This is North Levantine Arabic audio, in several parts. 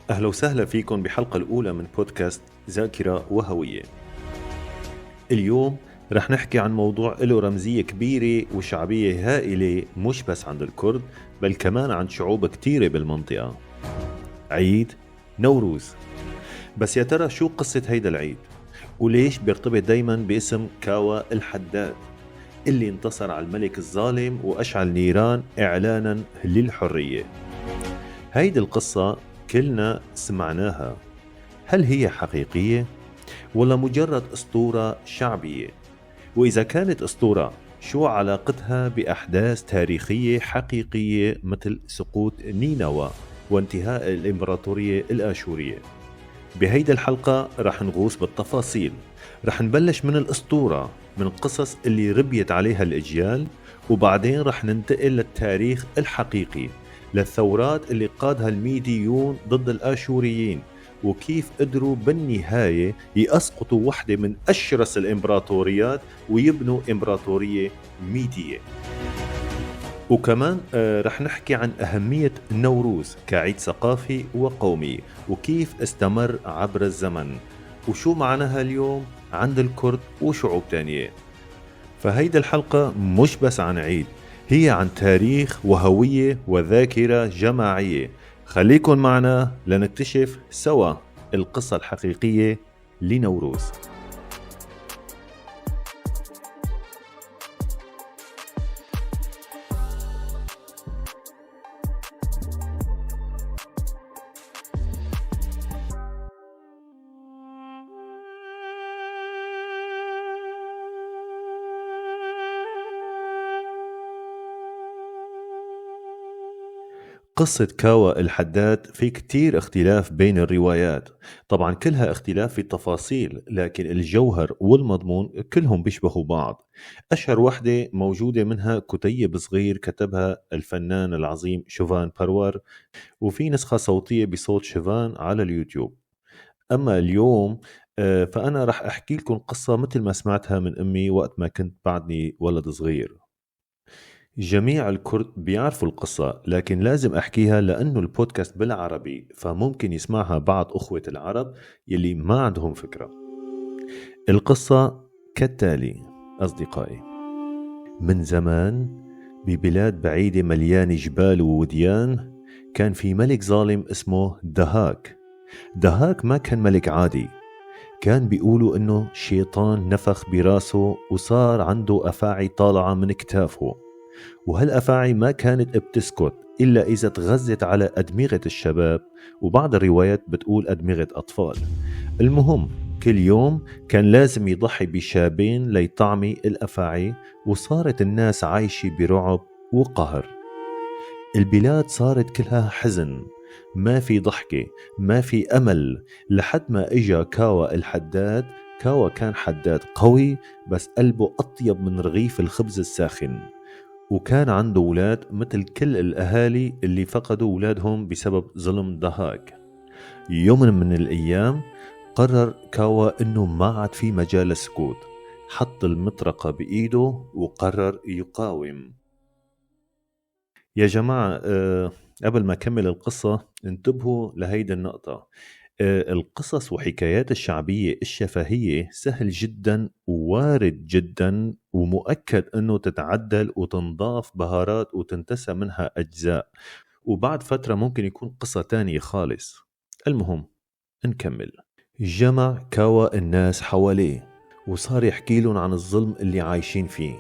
أهلا وسهلا فيكم بحلقة الأولى من بودكاست ذاكرة وهوية. اليوم رح نحكي عن موضوع له رمزية كبيرة وشعبية هائلة، مش بس عند الكرد بل كمان عند شعوب كتيرة بالمنطقة، عيد نوروز. بس يا ترى شو قصة هيدا العيد؟ وليش بيرتبط دايما باسم كاوا الحداد اللي انتصر على الملك الظالم وأشعل نيران إعلانا للحرية؟ هيدي القصة كلنا سمعناها، هل هي حقيقية ولا مجرد أسطورة شعبية؟ وإذا كانت أسطورة، شو علاقتها بأحداث تاريخية حقيقية مثل سقوط نينوى وانتهاء الإمبراطورية الآشورية؟ بهيدي الحلقة رح نغوص بالتفاصيل، رح نبلش من الأسطورة، من القصص اللي ربيت عليها الأجيال، وبعدين رح ننتقل للتاريخ الحقيقي، للثورات اللي قادها الميديون ضد الآشوريين، وكيف قدروا بالنهاية يسقطوا وحدة من أشرس الإمبراطوريات ويبنوا إمبراطورية ميدية. وكمان رح نحكي عن أهمية النوروز كعيد ثقافي وقومي، وكيف استمر عبر الزمن، وشو معناها اليوم عند الكرد وشعوب تانية. فهيدي الحلقة مش بس عن عيد، هي عن تاريخ وهوية وذاكرة جماعية. خليكن معنا لنكتشف سوا القصة الحقيقية لنوروز. قصة كاوا الحداد في كتير اختلاف بين الروايات، طبعا كلها اختلاف في التفاصيل، لكن الجوهر والمضمون كلهم بيشبهوا بعض. أشهر وحدة موجودة منها كتيب صغير كتبها الفنان العظيم شوفان بروار، وفي نسخة صوتية بصوت شوفان على اليوتيوب. أما اليوم فأنا رح أحكي لكم قصة مثل ما سمعتها من أمي وقت ما كنت بعدني ولد صغير. جميع الكرد بيعرفوا القصة، لكن لازم أحكيها لأنه البودكاست بالعربي، فممكن يسمعها بعض أخوة العرب يلي ما عندهم فكرة. القصة كالتالي أصدقائي: من زمان ببلاد بعيدة مليانة جبال ووديان، كان في ملك ظالم اسمه دهاك. دهاك ما كان ملك عادي، كان بيقولوا إنه شيطان نفخ براسه وصار عنده أفاعي طالعة من كتافه، وهالأفاعي ما كانت بتسكت إلا إذا تغذت على أدمغة الشباب، وبعض الروايات بتقول أدمغة أطفال. المهم كل يوم كان لازم يضحي بشابين ليطعمي الأفاعي، وصارت الناس عايشة برعب وقهر. البلاد صارت كلها حزن، ما في ضحكة، ما في أمل، لحد ما إجا كاوا الحداد. كاوا كان حداد قوي، بس قلبه أطيب من رغيف الخبز الساخن، وكان عنده أولاد مثل كل الأهالي اللي فقدوا أولادهم بسبب ظلم دهاك. يوم من الأيام قرر كاوا إنه ما عاد في مجال للسكوت، حط المطرقة بإيده وقرر يقاوم. يا جماعة قبل ما أكمل القصة انتبهوا لهيدي النقطة. القصص وحكايات الشعبية الشفهية سهل جدا ووارد جدا ومؤكد أنه تتعدل وتنضاف بهارات وتنتسى منها أجزاء، وبعد فترة ممكن يكون قصة تانية خالص. المهم نكمل. جمع كاوا الناس حواليه وصار يحكي لهم عن الظلم اللي عايشين فيه،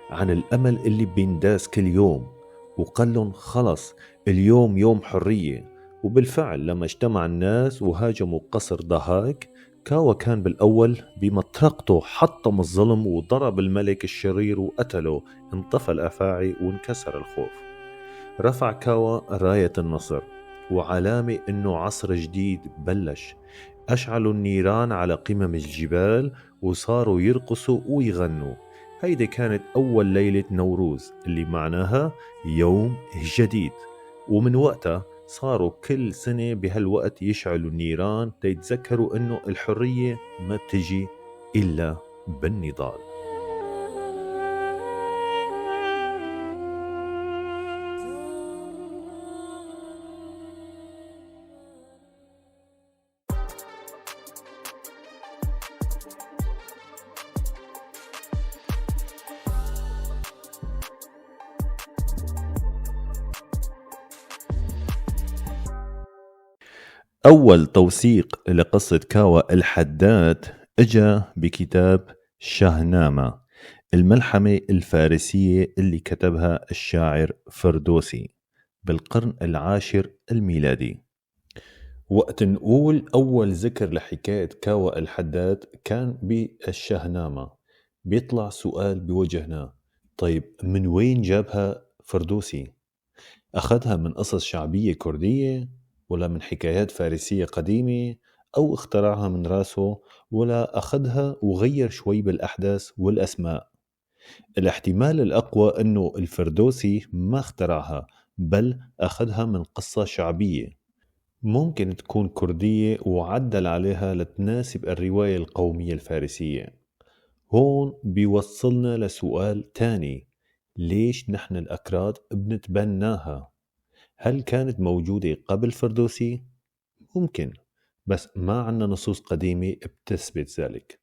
عن الأمل اللي بينداس كل يوم، وقال لهم خلص اليوم يوم حرية. وبالفعل لما اجتمع الناس وهاجموا قصر دهاك، كاوا كان بالأول بمطرقته حطم الظلم وضرب الملك الشرير وقتله، انطفى الأفاعي وانكسر الخوف. رفع كاوا راية النصر وعلامة انه عصر جديد بلش. أشعلوا النيران على قمم الجبال وصاروا يرقصوا ويغنوا. هيدي كانت أول ليلة نوروز اللي معناها يوم جديد، ومن وقتها صاروا كل سنة بهالوقت يشعلوا النيران تيتذكروا إنه الحرية ما بتجي إلا بالنضال. أول توثيق لقصة كاوا الحداد إجا بكتاب شاهنامة، الملحمة الفارسية اللي كتبها الشاعر فردوسي بالقرن العاشر الميلادي. وقت نقول أول ذكر لحكاية كاوا الحداد كان بالشاهنامة، بيطلع سؤال بوجهنا: طيب من وين جابها فردوسي؟ أخذها من قصص شعبية كردية، ولا من حكايات فارسية قديمة، أو اخترعها من راسه، ولا أخذها وغير شوي بالأحداث والأسماء؟ الاحتمال الأقوى أنه الفردوسي ما اخترعها، بل أخذها من قصة شعبية ممكن تكون كردية وعدل عليها لتناسب الرواية القومية الفارسية. هون بيوصلنا لسؤال تاني: ليش نحن الأكراد بنتبناها؟ هل كانت موجودة قبل فردوسي؟ ممكن، بس ما عنا نصوص قديمة بتثبت ذلك.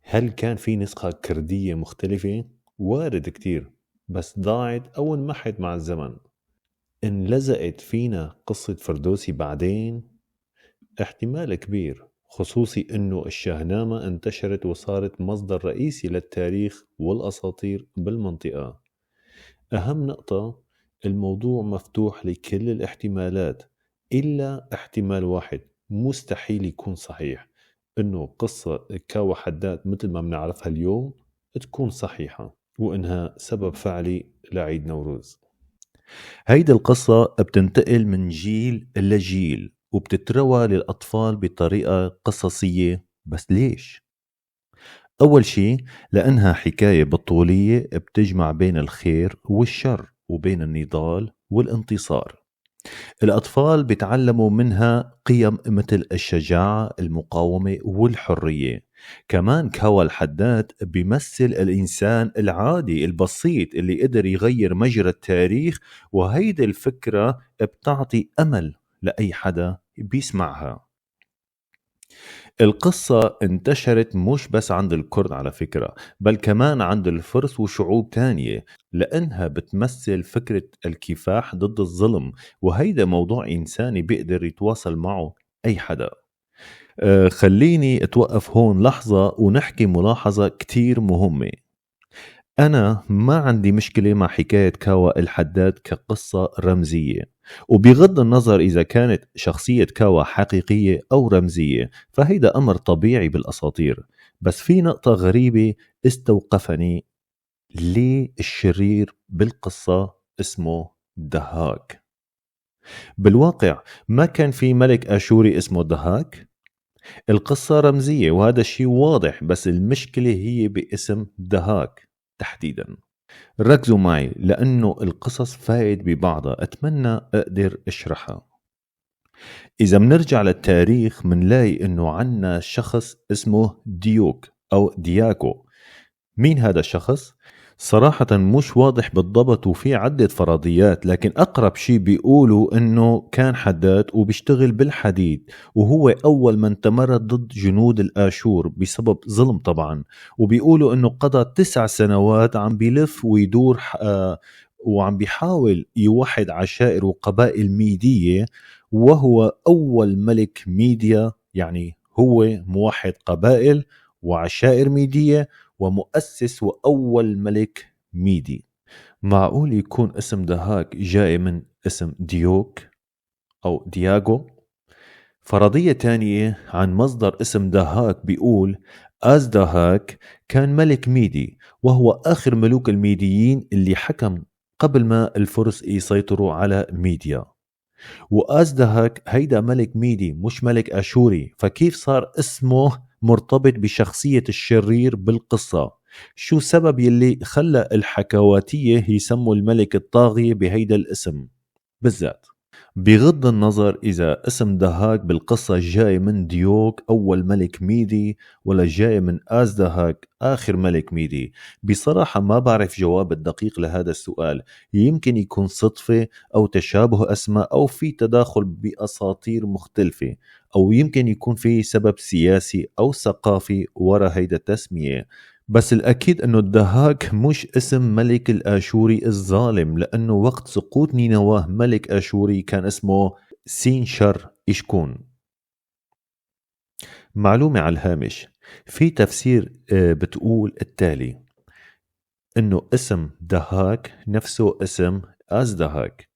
هل كان في نسخة كردية مختلفة؟ وارد كتير، بس ضاعت أو انمحت مع الزمن. انلزقت فينا قصة فردوسي بعدين؟ احتمال كبير، خصوصي انه الشاهنامة انتشرت وصارت مصدر رئيسي للتاريخ والأساطير بالمنطقة. أهم نقطة: الموضوع مفتوح لكل الاحتمالات إلا احتمال واحد مستحيل يكون صحيح، إنه قصة كاوا حداد مثل ما بنعرفها اليوم تكون صحيحة وإنها سبب فعلي لعيد نوروز. هيدي القصة بتنتقل من جيل لجيل وبتتروى للأطفال بطريقة قصصية، بس ليش؟ أول شي لأنها حكاية بطولية بتجمع بين الخير والشر وبين النضال والانتصار. الأطفال بيتعلموا منها قيم مثل الشجاعة، المقاومة والحرية. كمان كاوا الحداد بيمثل الإنسان العادي البسيط اللي قدر يغير مجرى التاريخ، وهيدي الفكرة بتعطي أمل لأي حدا بيسمعها. القصة انتشرت مش بس عند الكرد على فكرة، بل كمان عند الفرس وشعوب تانية، لأنها بتمثل فكرة الكفاح ضد الظلم، وهيدا موضوع إنساني بيقدر يتواصل معه أي حدا. خليني أتوقف هون لحظة ونحكي ملاحظة كتير مهمة. أنا ما عندي مشكلة مع حكاية كاوا الحداد كقصة رمزية، وبغض النظر إذا كانت شخصية كاوا حقيقية أو رمزية فهيدا أمر طبيعي بالأساطير. بس في نقطة غريبة استوقفني: ليه الشرير بالقصة اسمه دهاك؟ بالواقع ما كان في ملك آشوري اسمه دهاك. القصة رمزية وهذا الشيء واضح، بس المشكلة هي باسم دهاك تحديدا. ركزوا معي لأنه القصص فايد ببعضها، أتمنى أقدر أشرحها. إذا منرجع للتاريخ منلاقي أنه عنا شخص اسمه ديوك أو دياكو. مين هذا الشخص؟ صراحة مش واضح بالضبط وفي عدة فرضيات، لكن أقرب شيء بيقولوا أنه كان حداد وبيشتغل بالحديد، وهو أول من تمرد ضد جنود الآشور بسبب ظلم طبعا. وبيقولوا أنه قضى 9 سنوات عم بيلف ويدور وعم بيحاول يوحد عشائر وقبائل ميدية، وهو أول ملك ميديا، يعني هو موحد قبائل وعشائر ميدية ومؤسس وأول ملك ميدي. معقول يكون اسم دهاك جاي من اسم ديوك أو دياغو؟ فرضية تانية عن مصدر اسم دهاك بيقول أزدهاك كان ملك ميدي، وهو آخر ملوك الميديين اللي حكم قبل ما الفرس يسيطروا على ميديا. وأزدهاك هيدا ملك ميدي مش ملك أشوري، فكيف صار اسمه مرتبط بشخصية الشرير بالقصة؟ شو سبب يلي خلى الحكواتية يسموا الملك الطاغية بهيدا الاسم بالذات؟ بغض النظر إذا اسم دهاك بالقصة جاي من ديوك أول ملك ميدي ولا جاي من أزدهاك آخر ملك ميدي، بصراحة ما بعرف جواب الدقيق لهذا السؤال. يمكن يكون صدفة أو تشابه أسماء أو في تداخل بأساطير مختلفة، أو يمكن يكون في سبب سياسي أو ثقافي ورا هيدا التسمية. بس الأكيد أنه الدهاك مش اسم ملك الآشوري الظالم، لأنه وقت سقوط نينوى ملك آشوري كان اسمه سينشر إشكون. معلومة على الهامش، في تفسير بتقول التالي: إنه اسم دهاك نفسه اسم أزدهاك.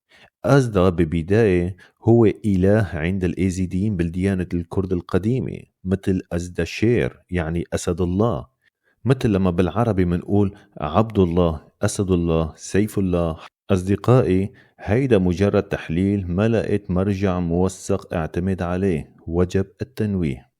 أزدا ببداية هو إله عند الإيزيديين بالديانة الكرد القديمة، مثل أزدشير يعني أسد الله، مثل لما بالعربي منقول عبد الله، أسد الله، سيف الله. أصدقائي، هيدا مجرد تحليل، ما لقيت مرجع موثق اعتمد عليه، وجب التنويه.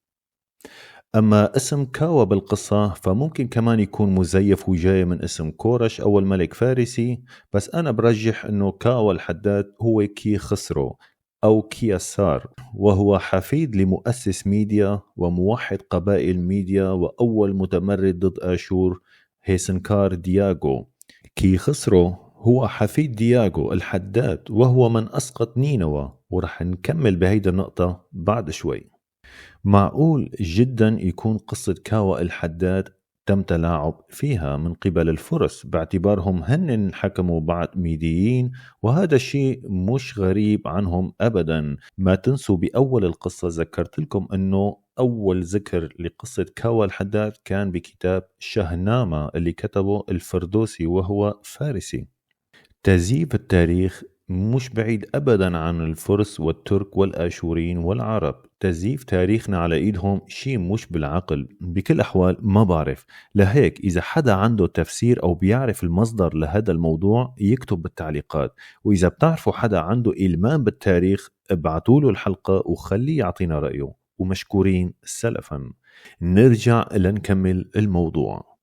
أما اسم كاوا بالقصة فممكن كمان يكون مزيف وجاي من اسم كورش أول ملك فارسي، بس أنا برجح أنه كاوا الحداد هو كي خسرو أو كياسار، وهو حفيد لمؤسس ميديا وموحد قبائل ميديا وأول متمرد ضد آشور هيسنكار دياغو. كي خسرو هو حفيد دياغو الحداد، وهو من أسقط نينوى، ورح نكمل بهيدا النقطة بعد شوي. معقول جدا يكون قصة كاوا الحداد تم تلاعب فيها من قبل الفرس باعتبارهم هن حكموا بعد ميديين، وهذا الشيء مش غريب عنهم أبدا. ما تنسوا بأول القصة ذكرت لكم أنه أول ذكر لقصة كاوا الحداد كان بكتاب شهنامة اللي كتبه الفردوسي وهو فارسي. تزييف التاريخ مش بعيد أبدا عن الفرس والترك والآشوريين والعرب. تزييف تاريخنا على إيدهم شيء مش بالعقل بكل أحوال، ما بعرف. لهيك إذا حدا عنده تفسير أو بيعرف المصدر لهذا الموضوع يكتب بالتعليقات، وإذا بتعرفوا حدا عنده إلمام بالتاريخ ابعتوا له الحلقة وخليه يعطينا رأيه، ومشكورين سلفا. نرجع لنكمل الموضوع.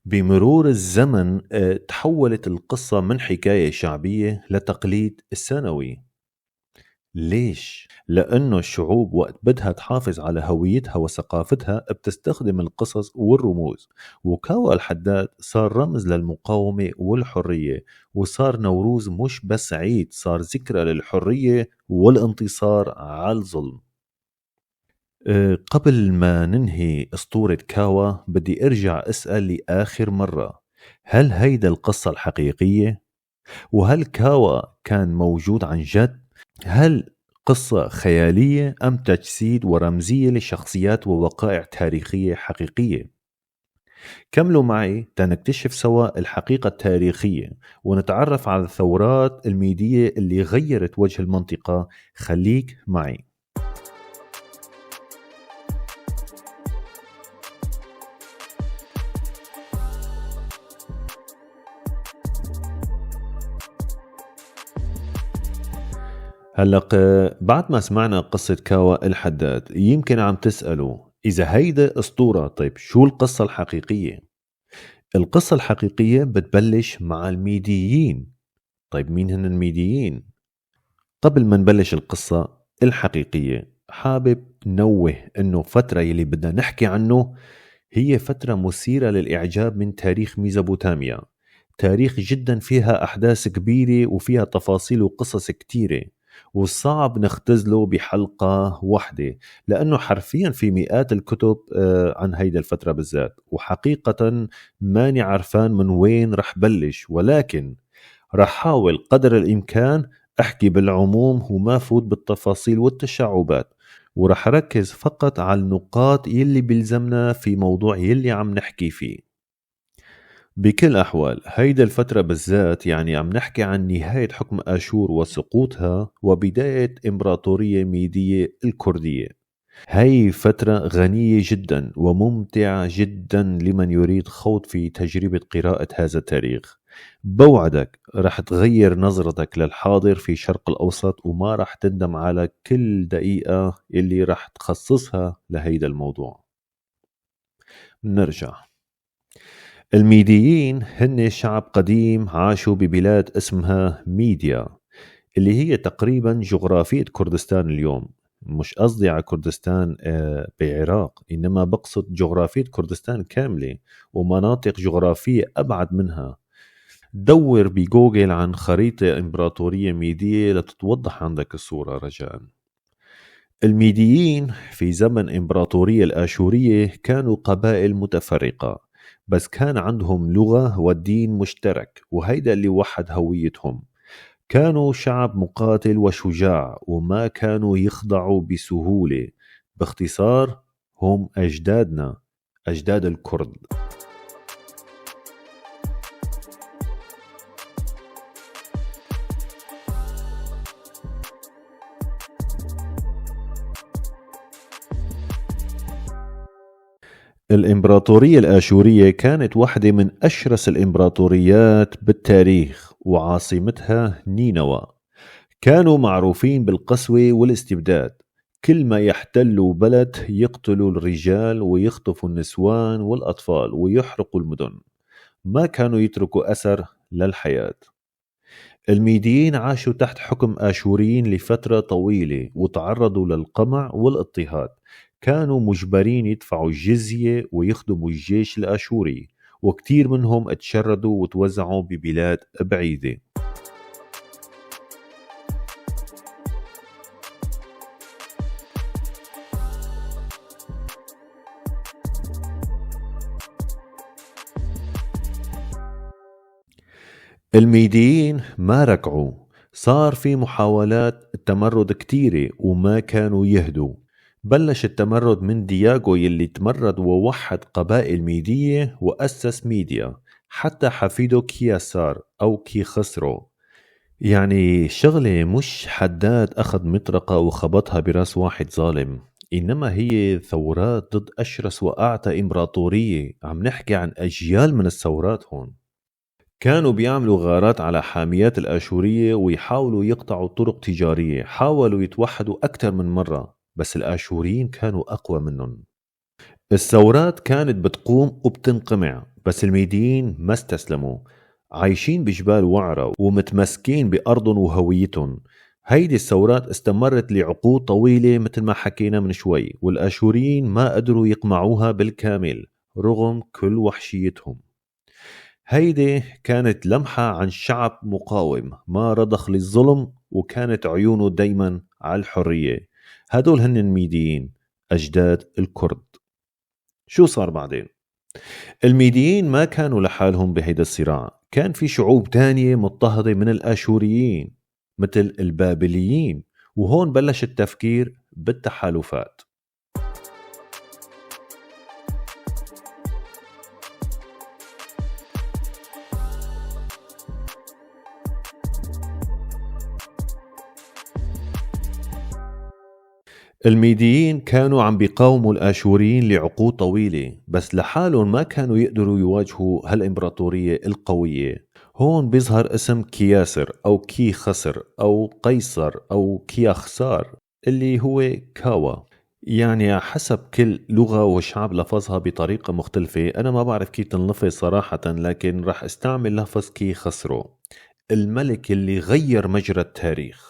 بمرور الزمن تحولت القصة من حكاية شعبية لتقليد سنوي. ليش؟ لأنه الشعوب وقت بدها تحافظ على هويتها وثقافتها بتستخدم القصص والرموز، وكاوا الحداد صار رمز للمقاومة والحرية، وصار نوروز مش بس عيد، صار ذكرى للحرية والانتصار على الظلم. قبل ما ننهي أسطورة كاوا بدي أرجع أسأل لآخر مرة، هل هيدا القصة الحقيقية؟ وهل كاوا كان موجود عن جد؟ هل قصة خيالية أم تجسيد ورمزية لشخصيات ووقائع تاريخية حقيقية؟ كملوا معي تنكتشف سوا الحقيقة التاريخية ونتعرف على الثورات الميدية اللي غيرت وجه المنطقة. خليك معي. هلق بعد ما سمعنا قصة كاوا الحداد يمكن عم تسألوا إذا هيدا أسطورة، طيب شو القصة الحقيقية؟ القصة الحقيقية بتبلش مع الميديين. طيب مين هن الميديين؟ قبل ما نبلش القصة الحقيقية حابب نوه إنه فترة يلي بدنا نحكي عنه هي فترة مثيرة للإعجاب من تاريخ ميزوبوتاميا، تاريخ جدا فيها أحداث كبيرة وفيها تفاصيل وقصص كتيرة، وصعب نختزله بحلقة واحدة لأنه حرفيا في مئات الكتب عن هيدا الفترة بالذات، وحقيقة ماني عرفان من وين رح بلش، ولكن رح حاول قدر الإمكان أحكي بالعموم وما فوت بالتفاصيل والتشعبات، ورح ركز فقط على النقاط يلي بلزمنا في موضوع يلي عم نحكي فيه. بكل أحوال هيدا الفترة بالذات يعني عم نحكي عن نهاية حكم آشور وسقوطها وبداية إمبراطورية ميدية الكردية. هاي فترة غنية جدا وممتعة جدا لمن يريد خوض في تجربة قراءة هذا التاريخ. بوعدك رح تغير نظرتك للحاضر في شرق الأوسط وما رح تندم على كل دقيقة اللي رح تخصصها لهيدا الموضوع. نرجع. الميديين هن شعب قديم عاشوا ببلاد اسمها ميديا اللي هي تقريبا جغرافية كردستان اليوم. مش قصدي على كردستان بعراق، إنما بقصد جغرافية كردستان كاملة ومناطق جغرافية أبعد منها. دور بجوجل عن خريطة إمبراطورية ميدية لتتوضح عندك الصورة رجاء. الميديين في زمن إمبراطورية الآشورية كانوا قبائل متفرقة، بس كان عندهم لغة ودين مشترك، وهيدا اللي وحد هويتهم. كانوا شعب مقاتل وشجاع وما كانوا يخضعوا بسهولة. باختصار هم أجدادنا، أجداد الكرد. الإمبراطورية الآشورية كانت واحدة من أشرس الإمبراطوريات بالتاريخ، وعاصمتها نينوى. كانوا معروفين بالقسوة والاستبداد، كل ما يحتلوا بلد يقتلوا الرجال ويخطفوا النسوان والأطفال ويحرقوا المدن، ما كانوا يتركوا أثر للحياة. الميديين عاشوا تحت حكم آشوريين لفترة طويلة وتعرضوا للقمع والاضطهاد، كانوا مجبرين يدفعوا الجزية ويخدموا الجيش الآشوري، وكتير منهم اتشردوا وتوزعوا ببلاد بعيدة. الميديين ما ركعوا، صار في محاولات تمرد كتيرة وما كانوا يهدوا. بلش التمرد من دياغو يلي تمرد ووحد قبائل ميدية وأسس ميديا، حتى حفيده كياسار أو كيخسرو. يعني شغلة مش حداد أخذ مطرقة وخبطها براس واحد ظالم، إنما هي ثورات ضد أشرس وأعتى إمبراطورية. عم نحكي عن أجيال من الثورات هون. كانوا بيعملوا غارات على حاميات الآشورية ويحاولوا يقطعوا طرق تجارية، حاولوا يتوحدوا أكثر من مرة، بس الآشوريين كانوا أقوى منهم. الثورات كانت بتقوم وبتنقمع، بس الميديين ما استسلموا، عايشين بجبال وعرة ومتمسكين بأرضهم وهويتهم. هيدي الثورات استمرت لعقود طويلة مثل ما حكينا من شوي، والآشوريين ما قدروا يقمعوها بالكامل رغم كل وحشيتهم. هيدي كانت لمحة عن شعب مقاوم ما رضخ للظلم، وكانت عيونه دايما على الحرية. هدول هن الميديين، أجداد الكرد. شو صار بعدين؟ الميديين ما كانوا لحالهم بهيدا الصراع، كان في شعوب تانية مضطهدة من الآشوريين مثل البابليين، وهون بلش التفكير بالتحالفات. الميديين كانوا عم بيقاوموا الآشوريين لعقود طويلة، بس لحالهم ما كانوا يقدروا يواجهوا هالإمبراطورية القوية. هون بيظهر اسم كياسر أو كيخسر أو قيصر أو كياخسار اللي هو كاوا. يعني حسب كل لغة وشعب لفظها بطريقة مختلفة، أنا ما بعرف كيف تنلفظ صراحة، لكن رح استعمل لفظ كيخسرو، الملك اللي غير مجرى التاريخ.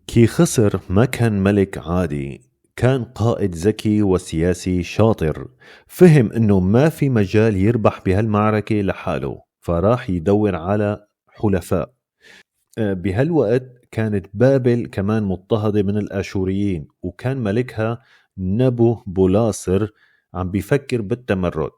كيخسر ما كان ملك عادي، كان قائد ذكي وسياسي شاطر، فهم انه ما في مجال يربح بهالمعركة لحاله، فراح يدور على حلفاء. بهالوقت كانت بابل كمان مضطهدة من الآشوريين، وكان ملكها نبو بولاصر عم بيفكر بالتمرد.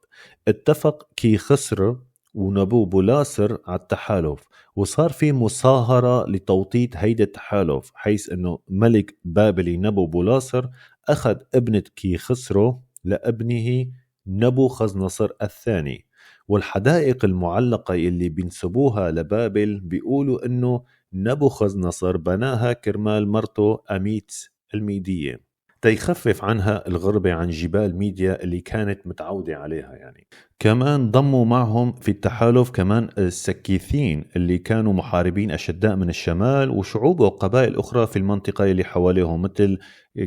اتفق كيخسر ونبو بولاصر على التحالف، وصار في مصاهرة لتوطيد هيدا التحالف، حيث انه ملك بابلي نبو بولاصر اخذ ابنة كيخسرو لابنه نبوخذ الثاني. والحدائق المعلقة اللي بينسبوها لبابل بيقولوا انه نبوخذ نصر بناها كرمال مرته أميتس الميدية تيخفف عنها الغربة عن جبال ميديا اللي كانت متعودة عليها. يعني كمان ضموا معهم في التحالف كمان السكيثين اللي كانوا محاربين أشداء من الشمال، وشعوب وقبائل أخرى في المنطقة اللي حواليهم مثل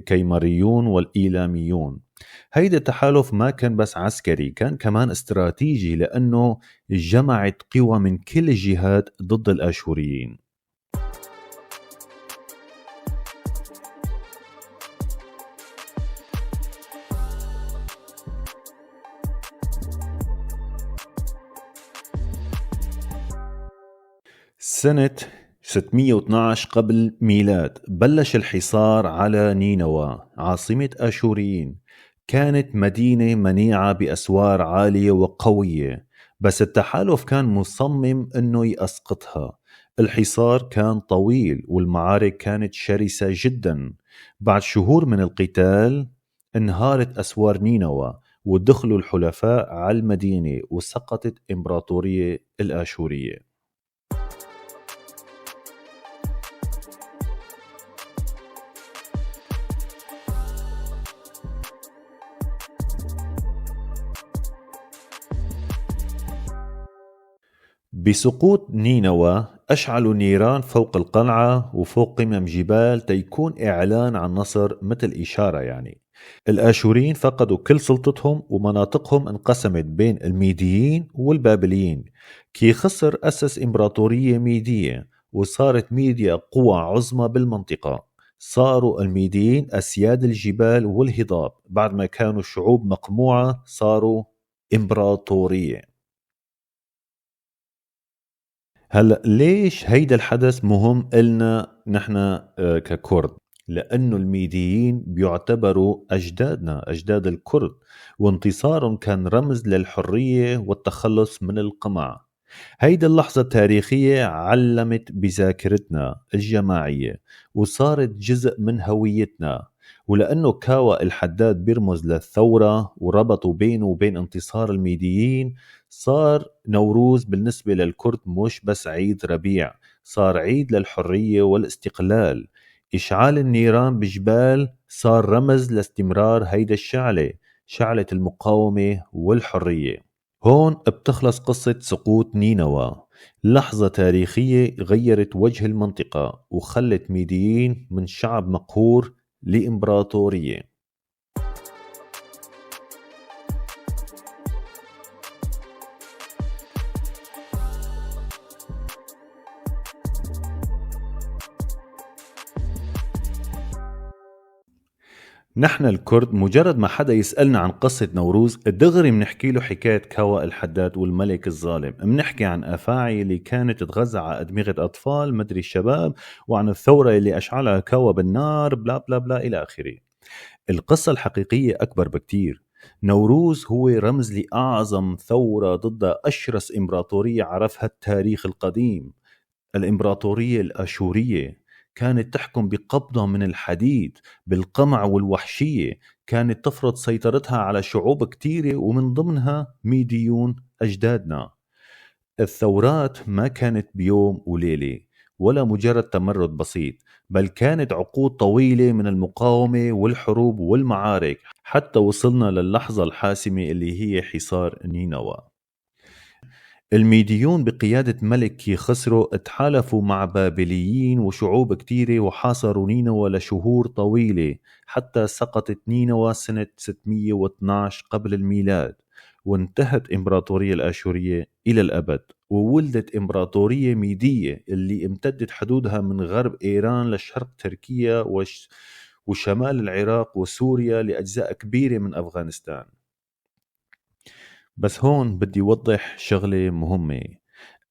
كيمريون والإيلاميون. هيدا التحالف ما كان بس عسكري، كان كمان استراتيجي، لأنه جمعت قوى من كل الجهات ضد الآشوريين. سنة 612 قبل ميلاد بلش الحصار على نينوى عاصمة آشوريين. كانت مدينة منيعة بأسوار عالية وقوية، بس التحالف كان مصمم أنه يسقطها. الحصار كان طويل والمعارك كانت شرسة جدا. بعد شهور من القتال انهارت أسوار نينوى ودخلوا الحلفاء على المدينة وسقطت إمبراطورية الآشورية. بسقوط نينوى أشعلوا النيران فوق القلعة وفوق قمم جبال تيكون إعلان عن نصر مثل إشارة يعني. الآشوريين فقدوا كل سلطتهم ومناطقهم انقسمت بين الميديين والبابليين. كي خسر أسس إمبراطورية ميدية وصارت ميديا قوة عظمى بالمنطقة. صاروا الميديين أسياد الجبال والهضاب، بعد ما كانوا شعوب مقموعة صاروا إمبراطورية. هلأ ليش هيدا الحدث مهم إلنا نحن ككرد؟ لأنه الميديين بيعتبروا أجدادنا، أجداد الكرد، وانتصارهم كان رمز للحرية والتخلص من القمع. هيدا اللحظة التاريخية علمت بذاكرتنا الجماعية وصارت جزء من هويتنا. ولأنه كاوا الحداد بيرمز للثورة وربطوا بينه وبين انتصار الميديين، صار نوروز بالنسبة للكرد مش بس عيد ربيع، صار عيد للحرية والاستقلال. إشعال النيران بجبال صار رمز لاستمرار هيدا الشعلة، شعلة المقاومة والحرية. هون بتخلص قصة سقوط نينوى، لحظة تاريخية غيرت وجه المنطقة وخلت ميديين من شعب مقهور لإمبراطورية. نحن الكرد مجرد ما حدا يسألنا عن قصة نوروز دغري منحكي له حكاية كاوا الحداد والملك الظالم، منحكي عن أفاعي اللي كانت تتغذى على أدمغة أطفال مدري الشباب، وعن الثورة اللي أشعلها كاوا بالنار، بلا بلا بلا إلى آخره. القصة الحقيقية أكبر بكتير. نوروز هو رمز لأعظم ثورة ضد أشرس إمبراطورية عرفها التاريخ القديم، الإمبراطورية الأشورية. كانت تحكم بقبضة من الحديد، بالقمع والوحشية، كانت تفرض سيطرتها على شعوب كتيرة ومن ضمنها ميديون أجدادنا. الثورات ما كانت بيوم وليلة ولا مجرد تمرد بسيط، بل كانت عقود طويلة من المقاومة والحروب والمعارك حتى وصلنا للحظة الحاسمة اللي هي حصار نينوى. الميديون بقيادة ملك كيخسرو تحالفوا مع بابليين وشعوب كتيرة وحاصروا نينوى لشهور طويلة حتى سقطت نينوى سنة 612 قبل الميلاد، وانتهت إمبراطورية الآشورية إلى الأبد، وولدت إمبراطورية ميدية اللي امتدت حدودها من غرب إيران لشرق تركيا وشمال العراق وسوريا لأجزاء كبيرة من أفغانستان. بس هون بدي وضح شغلة مهمة،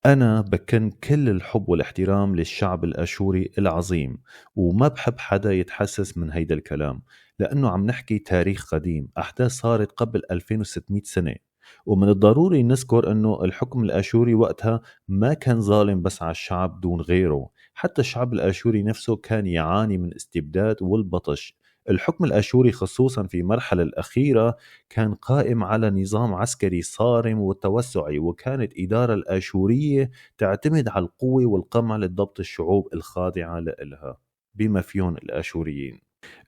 أنا بكن كل الحب والاحترام للشعب الأشوري العظيم، وما بحب حدا يتحسس من هيدا الكلام، لأنه عم نحكي تاريخ قديم، أحداث صارت قبل 2600 سنة. ومن الضروري نذكر أنه الحكم الأشوري وقتها ما كان ظالم بس على الشعب دون غيره، حتى الشعب الأشوري نفسه كان يعاني من استبداد والبطش. الحكم الأشوري خصوصا في المرحلة الأخيرة كان قائم على نظام عسكري صارم وتوسعي، وكانت إدارة الأشورية تعتمد على القوة والقمع لضبط الشعوب الخاضعة لها بما فيهم الأشوريين.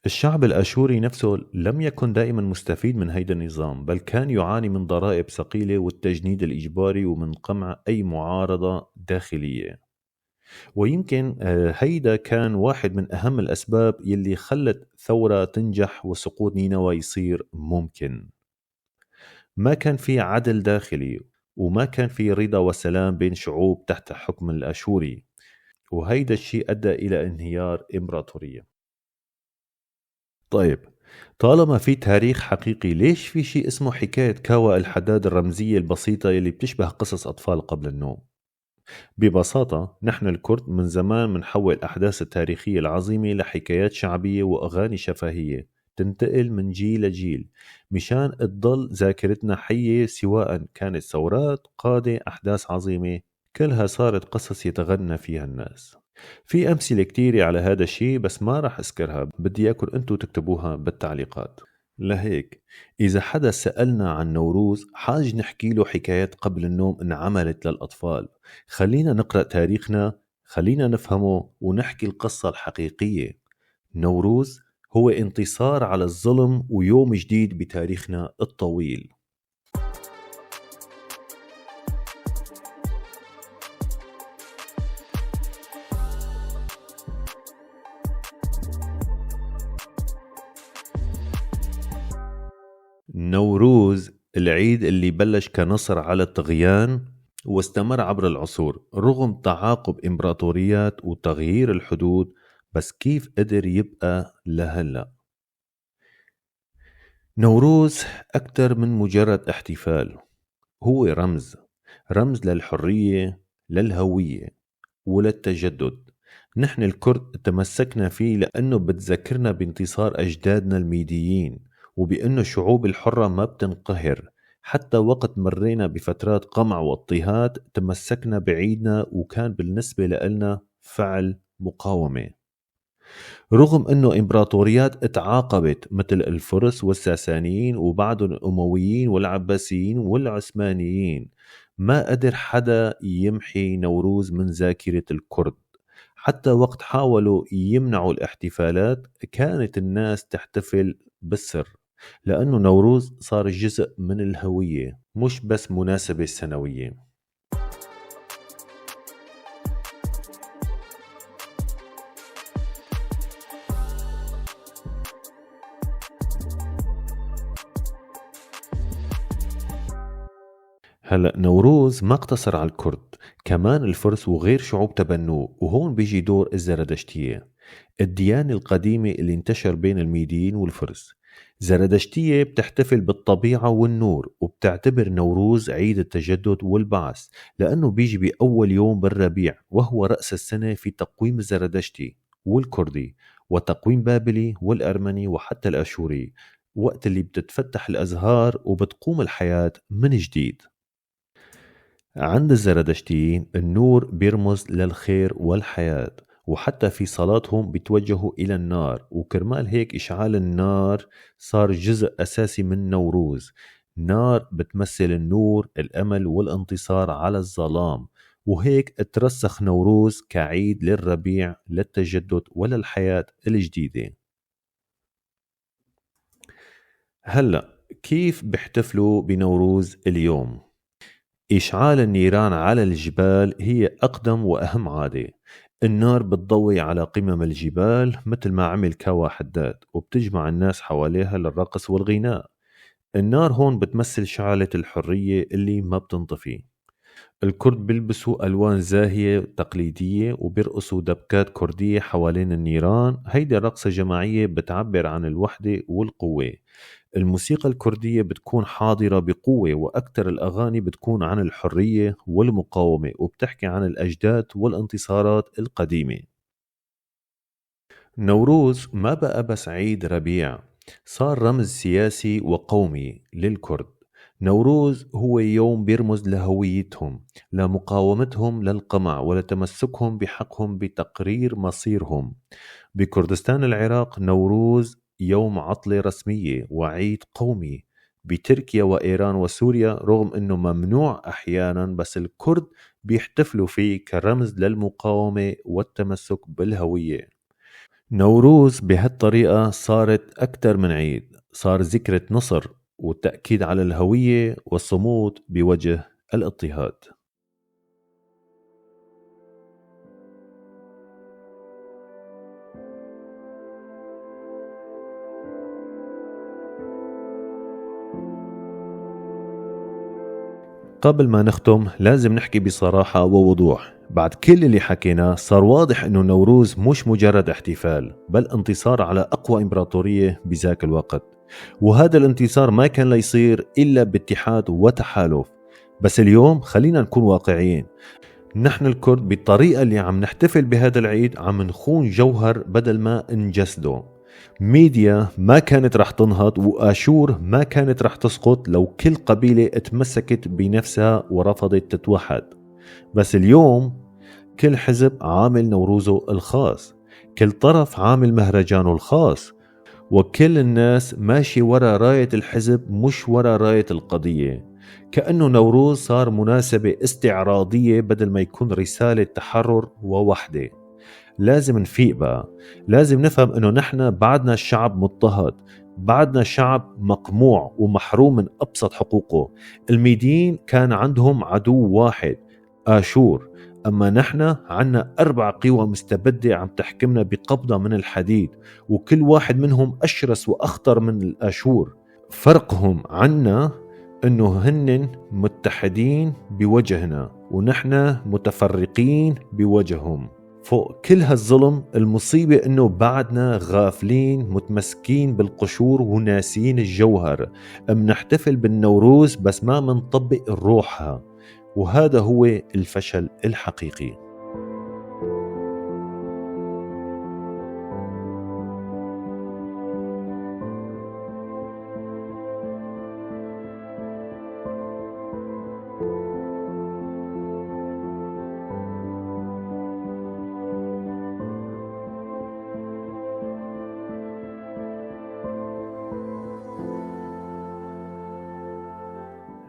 الشعب الأشوري نفسه لم يكن دائما مستفيد من هيدا النظام، بل كان يعاني من ضرائب ثقيلة والتجنيد الإجباري ومن قمع أي معارضة داخلية. ويمكن هيدا كان واحد من أهم الأسباب يلي خلت ثورة تنجح وسقوط نينوى يصير ممكن. ما كان في عدل داخلي، وما كان في رضا وسلام بين شعوب تحت حكم الأشوري، وهيدا الشيء أدى إلى انهيار إمبراطورية. طيب، طالما في تاريخ حقيقي، ليش في شيء اسمه حكاية كاوا الحداد الرمزية البسيطة يلي بتشبه قصص أطفال قبل النوم؟ ببساطة نحن الكرد من زمان منحول الأحداث التاريخية العظيمة لحكايات شعبية وأغاني شفهية تنتقل من جيل لجيل مشان تضل ذاكرتنا حية، سواء كانت ثورات، قادة، أحداث عظيمة، كلها صارت قصص يتغنى فيها الناس. في أمثلة كتيرة على هذا الشيء بس ما راح أذكرها، بدي إياكم أنتو تكتبوها بالتعليقات. لهيك إذا حدا سألنا عن نوروز حاج نحكي له حكايات قبل النوم انعملت للأطفال. خلينا نقرأ تاريخنا، خلينا نفهمه ونحكي القصة الحقيقية. نوروز هو انتصار على الظلم ويوم جديد بتاريخنا الطويل. نوروز العيد اللي بلش كنصر على الطغيان واستمر عبر العصور رغم تعاقب إمبراطوريات وتغيير الحدود، بس كيف قدر يبقى لهلا؟ نوروز أكثر من مجرد احتفال، هو رمز للحرية، للهوية، وللتجدد. نحن الكرد تمسكنا فيه لأنه بتذكرنا بانتصار أجدادنا الميديين، وبأنه الشعوب الحرة ما بتنقهر. حتى وقت مرينا بفترات قمع واضطهاد تمسكنا بعيدنا، وكان بالنسبة لنا فعل مقاومة. رغم أنه إمبراطوريات تعاقبت مثل الفرس والساسانيين وبعدهم الأمويين والعباسيين والعثمانيين، ما قدر حدا يمحي نوروز من ذاكرة الكرد. حتى وقت حاولوا يمنعوا الاحتفالات كانت الناس تحتفل بالسر، لأنه نوروز صار جزء من الهوية مش بس مناسبة سنوية. هلأ نوروز ما اقتصر على الكرد، كمان الفرس وغير شعوب تبنوه، وهون بيجي دور الزردشتية، الديانة القديمة اللي انتشر بين الميديين والفرس. زردشتية بتحتفل بالطبيعة والنور، وبتعتبر نوروز عيد التجدد والبعث، لأنه بيجي بأول يوم بالربيع وهو رأس السنة في تقويم الزردشتي والكردي وتقويم بابلي والأرمني وحتى الأشوري، وقت اللي بتتفتح الأزهار وبتقوم الحياة من جديد. عند الزردشتيين النور بيرمز للخير والحياة، وحتى في صلاتهم بيتوجهوا إلى النار، وكرمال هيك إشعال النار صار جزء أساسي من نوروز. نار بتمثل النور، الأمل والانتصار على الظلام، وهيك ترسخ نوروز كعيد للربيع، للتجدد وللحياة الجديدة. هلأ كيف بيحتفلوا بنوروز اليوم؟ إشعال النيران على الجبال هي أقدم وأهم عادة. النار بتضوي على قمم الجبال مثل ما عمل كاوا حداد، وبتجمع الناس حواليها للرقص والغناء. النار هون بتمثل شعلة الحرية اللي ما بتنطفي. الكرد بيلبسوا ألوان زاهية تقليدية وبيرقصوا دبكات كردية حوالين النيران. هيدي الرقصة الجماعية بتعبر عن الوحدة والقوة. الموسيقى الكردية بتكون حاضرة بقوة، وأكثر الأغاني بتكون عن الحرية والمقاومة، وبتحكي عن الأجداد والانتصارات القديمة. نوروز ما بقى بس عيد ربيع، صار رمز سياسي وقومي للكرد. نوروز هو يوم بيرمز لهويتهم، لمقاومتهم للقمع، ولتمسكهم بحقهم بتقرير مصيرهم. بكردستان العراق نوروز يوم عطلة رسمية وعيد قومي. بتركيا وإيران وسوريا رغم أنه ممنوع أحيانا، بس الكرد بيحتفلوا فيه كرمز للمقاومة والتمسك بالهوية. نوروز بهالطريقة صارت أكثر من عيد، صار ذكرى نصر والتأكيد على الهوية والصمود بوجه الاضطهاد. قبل ما نختم لازم نحكي بصراحة ووضوح. بعد كل اللي حكيناه صار واضح أنه نوروز مش مجرد احتفال، بل انتصار على أقوى إمبراطورية بذاك الوقت، وهذا الانتصار ما كان ليصير إلا باتحاد وتحالف. بس اليوم خلينا نكون واقعيين، نحن الكرد بالطريقة اللي عم نحتفل بهذا العيد عم نخون جوهر بدل ما نجسده. ميديا ما كانت رح تنهض وآشور ما كانت رح تسقط لو كل قبيلة اتمسكت بنفسها ورفضت تتوحد. بس اليوم كل حزب عامل نوروزه الخاص، كل طرف عامل مهرجانه الخاص، وكل الناس ماشي ورا راية الحزب مش ورا راية القضية. كأنه نوروز صار مناسبة استعراضية بدل ما يكون رسالة تحرر ووحدة. لازم نفيق بقى، لازم نفهم انه نحن بعدنا شعب مضطهد، بعدنا شعب مقموع ومحروم من أبسط حقوقه. الميديين كان عندهم عدو واحد، آشور، أما نحن عنا 4 قوى مستبدة عم تحكمنا بقبضة من الحديد، وكل واحد منهم أشرس وأخطر من الآشور. فرقهم عنا أنه هن متحدين بوجهنا ونحن متفرقين بوجههم. فوق كل هالظلم المصيبة أنه بعدنا غافلين، متمسكين بالقشور وناسين الجوهر. منحتفل بالنوروز بس ما منطبق روحها، وهذا هو الفشل الحقيقي.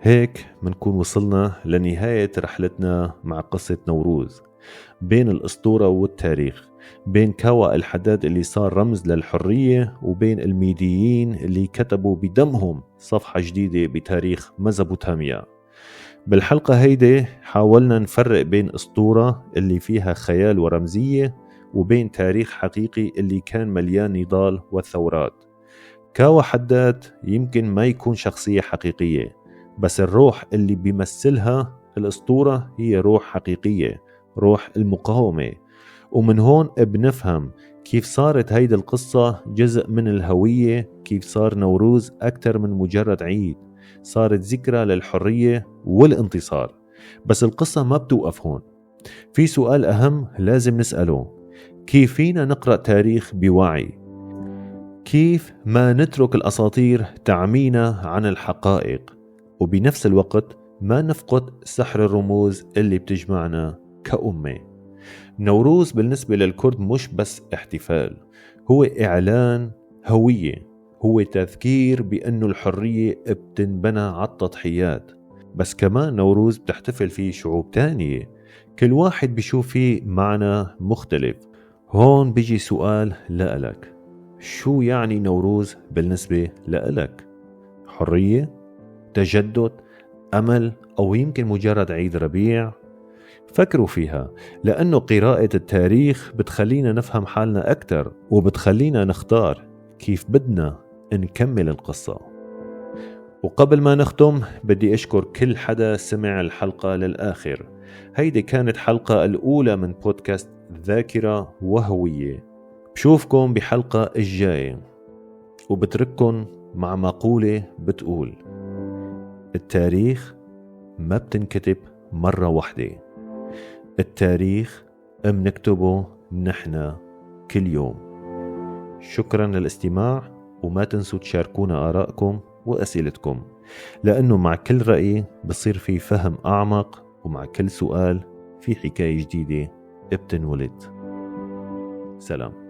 هيك منكون وصلنا لنهاية رحلتنا مع قصة نوروز، بين الأسطورة والتاريخ، بين كاوا الحداد اللي صار رمز للحرية، وبين الميديين اللي كتبوا بدمهم صفحة جديدة بتاريخ ميزوبوتاميا. بالحلقة هيدي حاولنا نفرق بين أسطورة اللي فيها خيال ورمزية وبين تاريخ حقيقي اللي كان مليان نضال وثورات. كاوا حداد يمكن ما يكون شخصية حقيقية، بس الروح اللي بيمثلها الأسطورة هي روح حقيقية، روح المقاومة. ومن هون بنفهم كيف صارت هيدي القصة جزء من الهوية، كيف صار نوروز أكثر من مجرد عيد، صارت ذكرى للحرية والانتصار. بس القصة ما بتوقف هون، في سؤال أهم لازم نسأله: كيف فينا نقرأ تاريخ بوعي؟ كيف ما نترك الأساطير تعمينا عن الحقائق، وبنفس الوقت ما نفقد سحر الرموز اللي بتجمعنا كأمة؟ نوروز بالنسبة للكرد مش بس احتفال، هو إعلان هوية، هو تذكير بأنه الحرية بتنبنى على التضحيات. بس كمان نوروز بتحتفل فيه شعوب تانية، كل واحد بيشوف فيه معنى مختلف. هون بيجي سؤال لألك: شو يعني نوروز بالنسبة لألك؟ حرية؟ تجدد؟ أمل؟ أو يمكن مجرد عيد ربيع؟ فكروا فيها، لأنه قراءة التاريخ بتخلينا نفهم حالنا أكتر، وبتخلينا نختار كيف بدنا نكمل القصة. وقبل ما نختم بدي أشكر كل حدا سمع الحلقة للآخر. هيدي كانت حلقة الأولى من بودكاست ذاكرة وهوية. بشوفكم بحلقة الجاية، وبترككم مع مقولة بتقول: التاريخ ما بتنكتب مرة واحدة، التاريخ منكتبه نحن كل يوم. شكرا للاستماع، وما تنسوا تشاركونا آرائكم وأسئلتكم، لأنه مع كل رأي بصير في فهم أعمق، ومع كل سؤال في حكاية جديدة بتنولد. سلام.